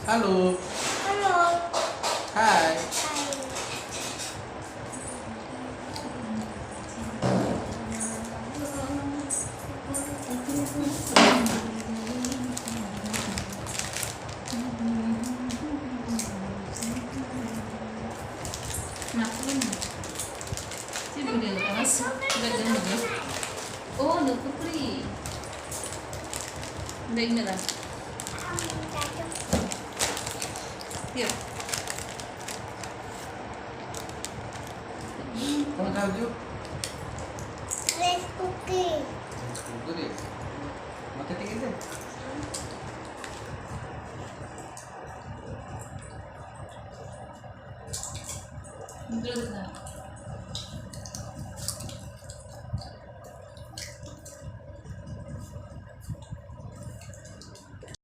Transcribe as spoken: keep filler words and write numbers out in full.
Halo. Halo. Hai. Hai. Maklum. Sini dia lepas. Enggak ada lagi. Oh, no putri. Enggak ingat lah. Yuk. Kamu tahu juga? Rice cookie. Tunggu deh. Makan tinggi deh. Duduk.